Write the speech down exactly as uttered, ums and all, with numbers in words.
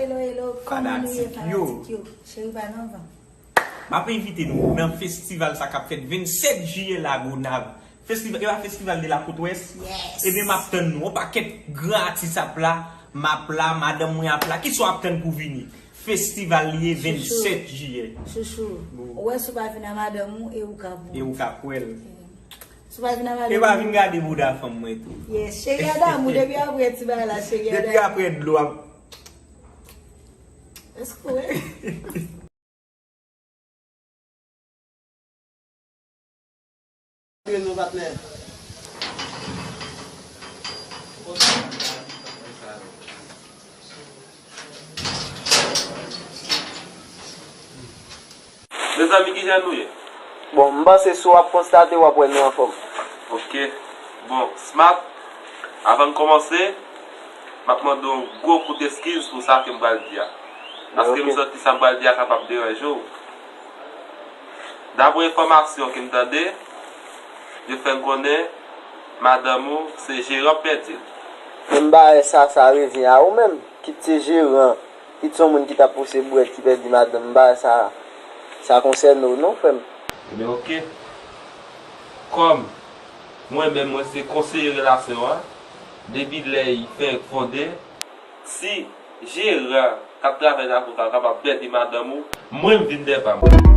Hello, hello, kòman nou ye, fanatik yo? Cheri pa nan van. M ap envite nou nan festival sa k ap fèt vennsèt jiyè Lagonav. Festival, e pa festival de la côte ouest? Yes. Ebyen, m ap tann nou. Yon pakèt gran atis ap la, m ap la, madanm mwen ap la. Kisa w ap tann pou vini? Festival li ye, vennsèt jiyè. Chouchou. Ou wè, si w pa vin a madanm ou, e ou ka pou. E ou ka kwè l. Si w pa vin a madanm ou. E pa vin gade bouda fanm mwen tou. Yes, cheri a damou, depi apre ti bagay la, cheri a damou. Depi apre dlo ap. Èske w wè? Anpil non patnè. Mezanmi, kijan nou ye? Bon, m panse si w ap konstate, w ap wè nou anfòm. Ok. Bon, Smart, avan n kòmanse, m ap mande w yon gwo kout eskiz pou sa ke m pral di a. Paske m santi sa m pral di a kapab deranje w. Dapre enfòmasyon ke m tande, yo fè m konnen madanm ou se jeran k pèdi l. Men m pa wè sa, sa revyen a ou menm. Kit se jeran, kit se yon moun ki t ap pouse bwèt ki pèdi madanm, m pa wè sa, sa konsène w non, frè m. Ebyen, oke. Kòm mwen menm, mwen se konseye relasyon an, depi lè y fenk fonde, si jeran k ap travay nan afè w kapab pèdi madanm ou, mwen m vin dèyè pa m.